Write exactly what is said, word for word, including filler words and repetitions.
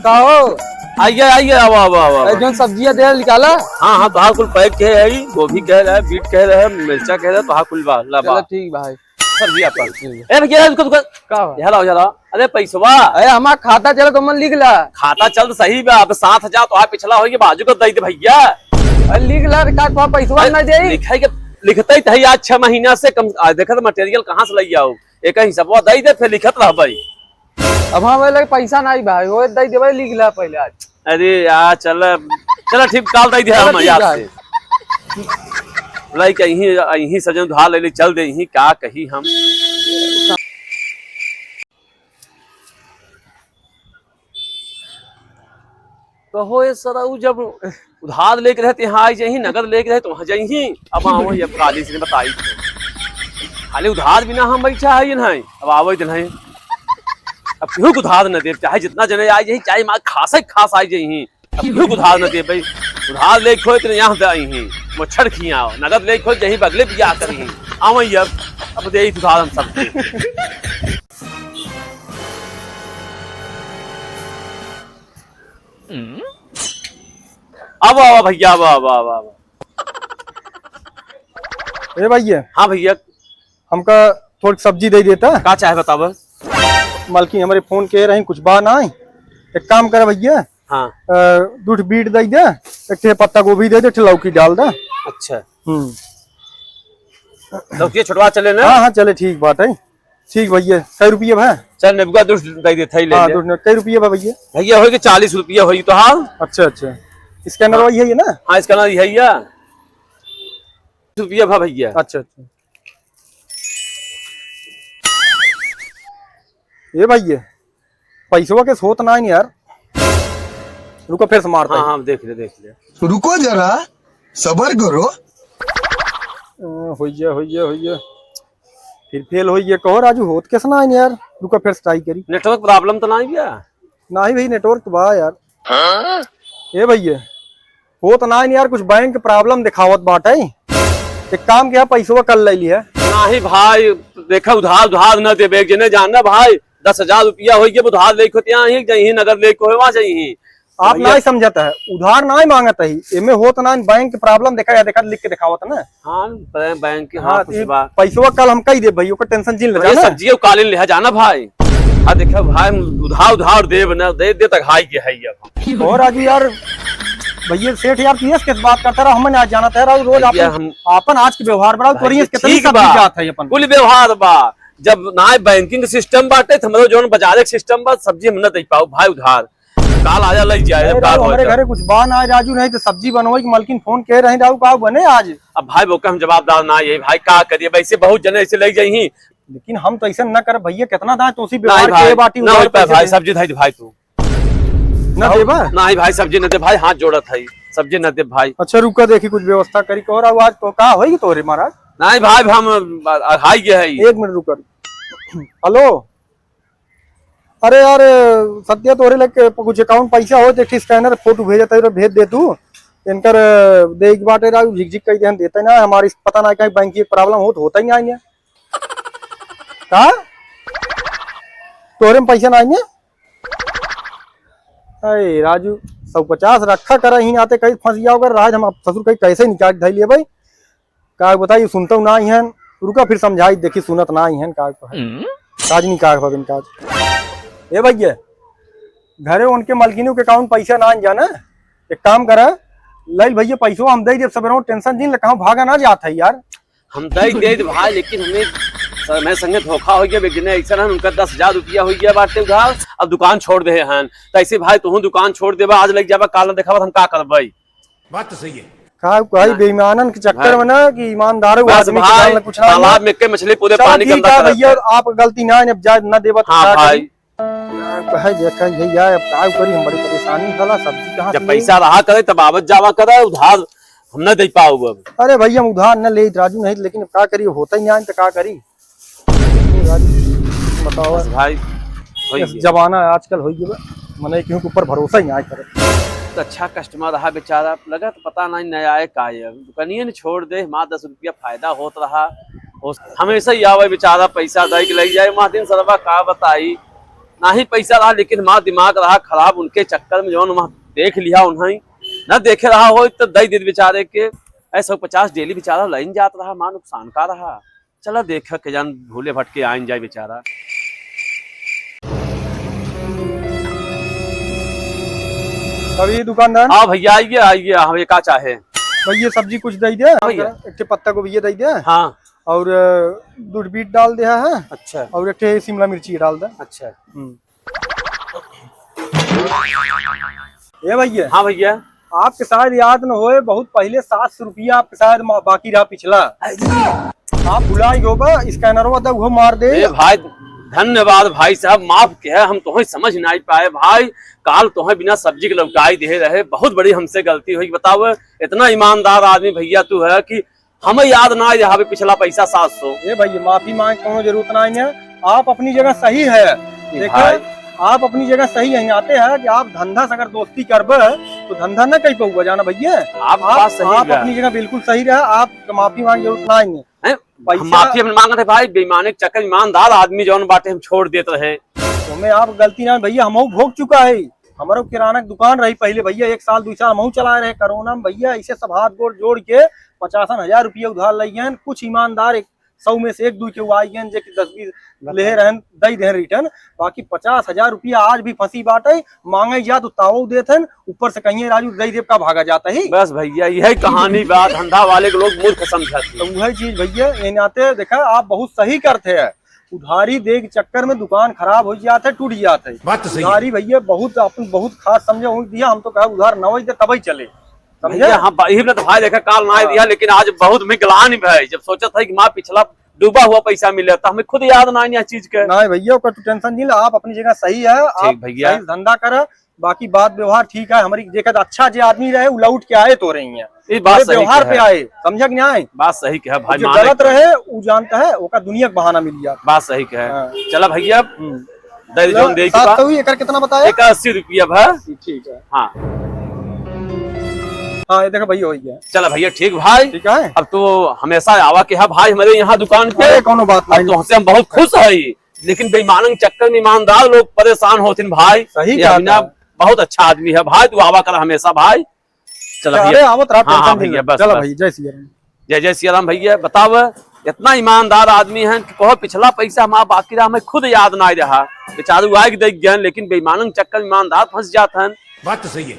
का हो? आइए, आइए, आवा, आवा, आवा, ए, आवा। जौन सब्जिया दे निकाला। हाँ, हाँ, तोहार कुल पैक के है, गोभी के है, बीट के है, मिर्चा के है, तोहार कुल बा, ला बा। चलो ठीक भाई। सब्जिया पर। ठीक है। ए भैया, रुको, रुको। का बा? यहाँ लाओ, यहाँ लाओ। अरे पैसवा। अरे हमार खाता चला तो मन लिख ला। खाता चल सही बा, अब सात हजार तोहार पिछला होई, बाजू का दई दे भैया। अरे लिख ला, का तोहार पैसवा अरे ना दे। लिखाई के, लिखते ही तही आज छह महीना से कम, आ, देखत material कहाँ से लई आओ, एक हिसाबवा दई दे, फिर लिखत रहबई। अब हमारे लगे पैसा नाहीं भाई, वो दे देबे, लिख ला पहले आज। अरे यार, चल, चल ठीक, काल दे दे चल हम ठीक याद है। से। लाई के यहीं, यहीं सजन उधार ले ले, चल दे, यहीं का कही हम। कहो ए सरऊ, जब उधार लेके रहे त यहाँ आई जइहीं, नगद लेके रहे त वहाँ जइहीं। अब आवो, ये अब काली से बताई। खाली उधार बिना हम बैठा है नहीं, अब आवो इधर है। अब केहू के उधार न देब, चाहे जितना जने आई जइहीं, चाहे माँ खास है खास आई जइहीं, अब केहू के उधार न देब भाई। उधार लेके होए त यहाँ दे आई ही, मच्छर खियाओ, नगद लेके होए जइहीं बगले बियाह करी ही। आवो ये अब, अब दे उधार हम सबके। अब आवा भैया, आवा, आवा, आवा, आवा। ए भैया। हाँ भैया। हमका थोड़ी सब्जी दे देता। का चाहे बतावा? मलकिन हमरे फोन के रही, कुछ बा ना। एक काम कर भैया। हाँ। अ, दू ठे बीट दे दे, एक ठे पत्ता गोभी दे दे, एक ठे लौकी डाल दे। अच्छा। हम्म। लौकी छोटवा चले ना? हाँ, हाँ, चले, ठीक बात है। ठीक भैया, कै रुपया भा? चल, नेबुआ दू ठे दे दे, थैले हाँ, ले। दू ठे, कै रुपया भा भैया? भैया, होई के चालीस रुपया होई तो हाँ। अच्छा, अच्छा। Scanner हाँ। वही है ये ना? हाँ, scanner यही है। रुपया भा भैया। अच्छा, अच्छा। ए भैया, पैसवा के होत नाहीं यार। रुको, फिर से मारता हाँ, हूँ। हाँ, देख ले, देख ले। रुको जरा, सबर करो। अ, होइया, होइया, होइया। फिर फेल होइया। कहो राजू, होत कैसे नाहीं यार? रुको, फिर से try करी। Network problem तो नाहीं भैया? नाहीं भाई, network तो बा यार। हाँ? ए भैया, होत नाहीं यार, कुछ बैंक problem दिखावत बाटे। एक काम किया, पैसवा कल ले लिया। नाहीं भाई, देखा, उधार, उधार न देबे, एक जने जान ना भाई, दस हजार रुपया होई, जब उधार लेके होते यहाँ ही, जहीं नगद लेके होए, वहाँ जहीं। आप भैया। नाहीं समझत है, उधार नाहीं मांगत है, एमे होत नाहीं, बैंक problem देखा या देखा, लिख के दिखावत ना। हाँ, बै-, बैंक के, हाँ, हाँ, कुछ तो बा। पैसवा कल हम कही दे भाई, ओकर tension जिन ले भैया, जाना। सब्जी कालीन लिहा जाना भाई। हाँ, देखा भाई, उधार, उधार देब ना, दे दे तक हाई के है अब। और राजू यार, भैया सेठ यार, तू ये किस बात करता रहा, हमें ना जानत है, राजू रोज भैया, अपन, हम अपन आज के व्यवहार बढ़ाओ, भाई, तोरी ये कितनी ठीक सब्जी बा। जात है अपन। कुल व्यवहार बा, जब ना banking system बाटे, तो हमरो जौन बाजारे के system बा, सब्जी हम न दे पाओ भाई उधार। काल आया लग जाए, अरे काल राजू, हो हमरे जाए। घरे कुछ बा ना राजू, नहीं तो सब्जी बनवाई कि मलकिन फोन कह रहे राजू, का बने आज? अब भाई, वो का हम जवाबदार ना है भाई, का करिए, वैसे बहुत जने ऐसे ले जाई ही। लेकिन हम तो ऐसे न कर भैया, कितना दाए तो उसी नहीं व्यवहार भाई, के बाटी ना उधार हो पाए पैसे भाई, दे। सब्जी धाई दे भाई तू। ना देबा? नहीं भाई, सब्जी न दे भाई, हाथ जोड़त है, सब्जी न दे भाई। अच्छा रुका, देखी कुछ व्यवस्था करी, कहो राजू, आज तो का होई तोहरे महाराज? नहीं भाई, हम अढ़ाई के है। एक मिनट रुका। हेलो, अरे यार सत्या, तोहरे लगे कुछ account पैसा हो तो एक ठे scanner photo भेजत है, भेज दे तू। इनकर दे एक बाटे राजू, झिक झिक कह दे, हम देते ना, हमारी पता ना कहीं बैंक की problem हो तो होता ही नहीं है। का? तोहरे में पैसा नहीं है? अरे राजू, सौ पचास रखा करा ही आते, कहीं फंस गया होगा राज, हम अब ससुर कहीं कैसे निकाल धै लिए भाई। का बताई, सुनतो ना ही हन। रुका, फिर समझाई, देखी सुनत ना ही हन, का कहे। हम्म। काज नहीं, का भाविन काज। ए भैया, घरे उनके मलकिनों के account पैसा ना आन जाना, एक काम करा, ले भैया पैसो हम दे देब सबेरे, tension जिन ले, कहाँ भागा ना जात है यार। हम दे देब भाई, लेकिन हमें समय संगे धोखा हो गया, बेगने ऐसा ना, उनका दस हजार रुपया हो गया बाटे उधार, अब दुकान छोड़ दे हन, तो ऐसे भाई तुहूँ दुकान छोड़ देबा, आज लग जाबा, काल ना देखाबा, हम का करबे? बात तो सही है। का कही ना। बेईमानन के चक्कर भाई। में ना कि ईमानदार बस आदमी के भाई, जान कुछ ना तालाब में के मछली पूरे सब पानी ठीक गंदा है करत भैया, है। आप गलती ना है, अब जाए ना देबत हाँ का भाई। करी? का कहे जे कही भैया, अब का करी, हम बड़ी परेशानी वाला सब्जी कहाँ जब से पैसा रहा करे तब आवत जावा करे, उधार हम ना दे पाऊ अब। अरे भैया, हम उधार न ले राजू नहीं, लेकिन अब का करी, होता ही नहीं तो का करी। बताओ। बस भाई, होई इस गया। जमाना आजकल होई गया, मने केहू के ऊपर भरोसा ही नहीं करे। तो अच्छा customer रहा बेचारा, लगा तो पता नहीं नया आए का है। दुकानिए ने छोड़ दे, हमारा दस रुपया फायदा होत रहा। हो, हमेशा ही आवे बेचारा, पैसा दे के ले जाए, वहाँ दिन सरवा का बताई। नाही पैसा रहा, लेकिन हमार दिमाग रहा खराब, उनके चक्कर में जौन वहाँ देख लिहा उन्हें, न देखे रहा होइत तो दइ देत बेचारे के। ऐ सौ पचास डेली बेचारा लइन जात रहा, हमार नुकसान का रहा। चला देखा के जान भूले भटके आइन जाए बेचारा। अभी दुकानदार। हाँ भइया, आइए, आइए, हमें का चाहे? भइया, सब्जी कुछ दइ दे, हाँ भइया। एक ठे पत्ता गोभी दइ दे। हाँ। और, अ, दो बीट डाल दे है। अच्छा। और एक ठे शिमला मिर्ची डाल दे। अच्छा। हम्म। ए भइया। हाँ भइया। आपके शायद याद न होए, बहुत पहिले सात सौ रुपया आपके शायद मा-, बाकी रहा पिछला। आप भुलाई होबा, स्कैनरवा दा उहो मार दे। ए भाई, धन्यवाद भाई साहब, माफ किहा, हम तोहे समझ नाहीं पाए भाई। काल तोहे बिना सब्जी के लौटाइ दिहे रहे, बहुत बड़ी हमसे गलती होइ। बताओ, इतना ईमानदार आदमी भइया तू है कि हमें याद नाहीं रहा पिछला पैसा सात सौ। ए भइया, माफी माँगे कौनो जरूरत नाहीं है, आप अपनी जगह सही है। ए देखा, भाई। आप अपनी जगह सही है, आते हैं कि आप धंधा से अगर दोस्ती करबे तो धंधा न कइ पउबा जाना भइया। आप आप, बात सही आप है। अपनी जगह बिल्कुल सही रहा, आप माफी माँगे जरूरत नाहीं है। हैं? पैसा हम माफी अपन माँगत है भाई, बेईमानी के चक्कर में ईमानदार आदमी जौन बाटे हम छोड़ देत रहे। ओमे आप गलती ना भइया, हमहू भोग चुका है। हमरो किराना के दुकान रही पहिले भइया, एक साल दुइ साल हमहू चलाए रहे कोरोना में भइया, ऐसे सब हाथ गोड़ जोड़ के पचासन हजार रुपया उधार लइ गएन। कुछ ईमानदार एक सौ में से एक दुइ केहू आइ गएन जे कि दस बीस लेहे रहन, दइ देहन return। बाकी पचास हजार रुपया आज भी फंसी बाटे, माँगे जा तो तावो देत हन, ऊपर से कहिए राजू दइ देब का भागा जात ही। बस भइया, यही कहानी बा, धंधा वाले के लोग मूर्ख समझत हैं। तो वही चीज भइया, ये नाते देखा आप बहुत सही करते हैं, उधारी दे के चक्कर में दुकान खराब होइ जात है, टूट जात है। बात तो सही है। उधारी भइया बहुत, अपन बहुत खास समझे हो दिया, हम तो कहा उधार न होइ दे तबही चले, समझे? भइया, हाँ, बा-, यही ना तो भाई देखा काल ना दिया, लेकिन आज बहुत में ग्लानि भाई, जब सोचत है कि माँ पिछला डूबा हुआ पैसा मिले, तो हमें खुद याद ना आई यह चीज के। नहीं भइया, ओकर तू tension नहीं ला, आप अपनी जगह सही है, ठीक आप भइया। सही धंधा करा, बाकी बात व्यवहार ठीक है, हमारी देखा अच्छा जे आदमी रहे, उ लौट के आए तो रही है, ये बात सही व्यवहार पे आए, समझा कि नहीं? बात सही कहा भाई, जो माने गलत रहे, उ जानता है, ओका दुनिया के बहाना मिल जाता। बात सही कहा। हाँ। चला भइया, हम्म। दे दे, जौन दे के सात बा। सौ ही, एकर कितना बताया? एक अस्सी रुपया भा। ठीक है। हाँ। हाँ, ये देखा भइया, हो गया। चला भइया, ठीक भाई। ठीक है। अब तो हमेशा आवा के है भाई हमरे यहाँ दुकान पे। अरे, कौनो बात अब नहीं। तो हमसे हम बहुत खुश है, लेकिन बेईमानन के चक्कर में ईमानदार लोग परेशान होथिन भाई। सही ये कहा अभिनव था। बहुत अच्छा आदमी है भाई, तू आवा कर हमेशा भाई। चला भइया। अरे, आवत रहा, हाँ, हाँ tension नहीं भइया, ले। बस, चला बस। भाई, जय सिया राम। जय जय सिया राम भइया, बताव, इतना ईमानदार आदमी हैं कि कहो पिछला पैसा हमारा बाकी रहा, हमें खुद याद ना रहा। बेचारू आए के देख गए, लेकिन बेईमानन के चक्कर में ईमानदार फंस जात हैं। बात तो सही है।